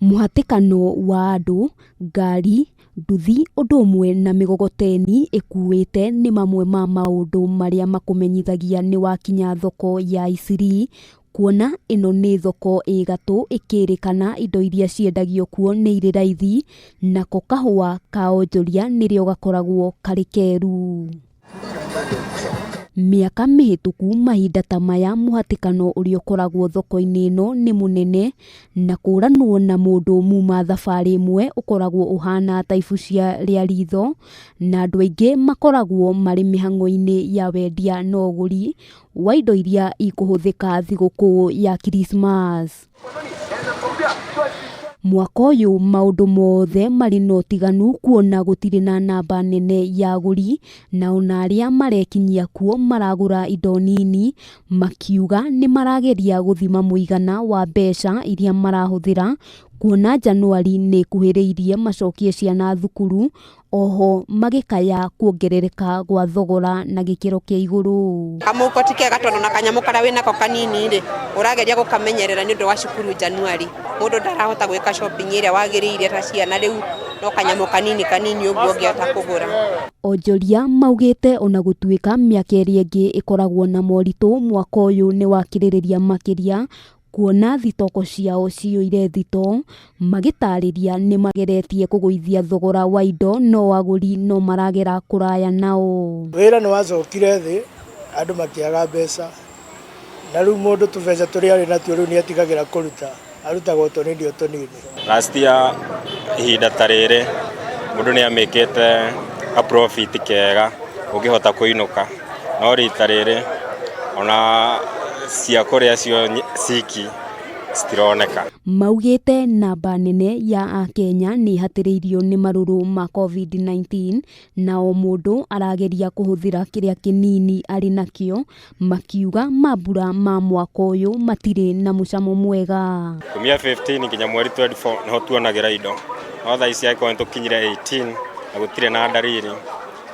Mũhatĩkano wa andũ, ngari, nduthi ũndũ ũmwe na mĩgogoteni ĩkuĩte nĩ mamwe ma maũndũ marĩa makũmenyithagia nĩ wakinya thoko ya Eastleigh, kuona ĩno nĩ thoko ĩ gatũ ĩkĩrĩkana indo iria ciendagio kuo nĩ irĩ raithi, nako kahũa ka onjoria nĩrĩo gakoragwo karĩ keru. Mĩaka mĩhĩtũku mahinda ta maya mũhatĩkano ũrĩa ũkoragwo thoko-inĩ ĩno nĩ mũnene, na kũranwo na mũndũ muma thabarĩ ĩmwe ũkoragwo ũhana ta ibucia rĩa ritho, na andũ aingĩ makoragwo marĩ mĩhang'o-inĩ ya wendia na ũgũri wa indo iria ikũhũthĩka thigũkũ ya Christmas. Mwaka ũyũ maũndũ mothe marĩ na ũtiganu kuona gũtirĩ na namba nene ya agũri na ona arĩa marekinyia kuo maragũra indo nini, makiuga nĩ marageria gũthima mũigana wa mbeca iria marahũthĩra kuona Januari nĩ ĩkuhĩrĩirie macokie ciana thukuru, oho magĩkaya kuongerereka gwa thogora na gĩkĩro kĩa igũrũ. Kamũhuko ti kega tondũ na kanyamũ karĩa wĩnako kanini rĩ, ũrageria gũkamenyerera nĩ ũndũ wa cukuru Januari. Mũndũ ndarahota gwĩka shopping ĩrĩa wagĩrĩire ta ciana rĩu no kanyamũ kanini kanini ũguo ũngĩhota kũgũra. Onjoria maugĩte ona gũtuĩka mĩaka ĩrĩa ĩngĩ ĩkoragwo na moritũ, mwaka ũyũ nĩ wakĩrĩrĩria makĩria kuona thitoko ciao ciyũire thitoo, magĩtarĩria nĩ mageretie kũgũithia thogora wa indo no agũri no maragera kũraya nao. Wĩra nĩ wacokire thĩ, andũ makĩaga mbeca, na rĩu mũndũ tũbeca tũrĩa arĩ natuo rĩu nĩ etigagĩra kũruta, arutaga o tũnini o tũnini. Last year ihinda ta rĩrĩ mũndũ nĩ amĩkĩte ka profit kega ũngĩhota kũinũka, no rita rĩrĩ ona cia kũrĩa cio ciki citironeka. Maugĩte namba nene ya akenya nĩ ĩhatĩrĩirio nĩ marũrũ ma COVID-19 na o mũndũ arageria kũhũthĩra kĩrĩa kĩnini arĩ nakĩo, makiuga mambura ma mwaka ũyũ matirĩ na mũcamo mwega. Kumia 15 nginya mweri 24 niho tuonagĩra indo, no thaa ici angĩkorwo nĩtũkinyire 18 na gũtirĩ na dalili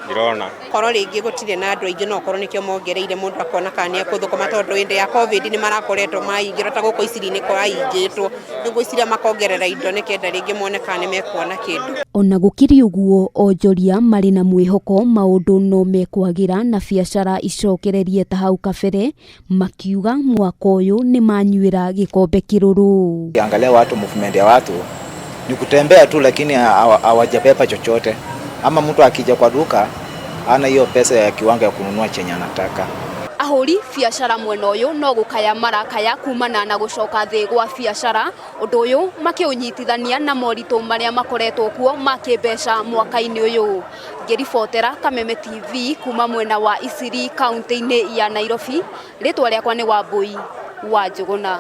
ndirona. Korwo rĩngĩ gũtirĩ na andũ aingĩ no okorwo nĩkĩo mongereire mũndũ akona kana nĩ ekũthũkũma tondũ hĩndĩ ya COVID nĩ marakoretwo maingĩra ta gũkũ Eastleigh nĩ kũraingĩtwo, rĩu ngwĩciria makongerera indo nĩkenda rĩngĩ mone kana nĩ mekuona kĩndũ. Ona gũkĩrĩ ũguo onjoria marĩ na mwĩhoko maũndũ no mekwagĩra na biacara icokererie ta hau kabere, makiuga mwaka ũyũ nĩ manyuĩra gĩkombe kĩrũrũ. Ukiangalia watu, movement ya watu ni kutembea tu, lakini hawajabeba chochote, ama mtu akija kwa duka hana hiyo pesa ya kiwango ya kununua chenye anataka. Ahũri biacara mwena ũyũ no gũkaya marakaya kumana na gũcoka thĩ gwa biacara, ũndũ ũyũ makĩũnyitithania na moritũ marĩa makoretwo kuo ma kĩmbeca mwaka-inĩ ũyũ. Ngĩribotera Kameme TV kuma mwena wa Eastleigh kaunti-inĩ ya Nairobi, rĩtwa rĩakwa nĩ Wambui wa Njũgũna.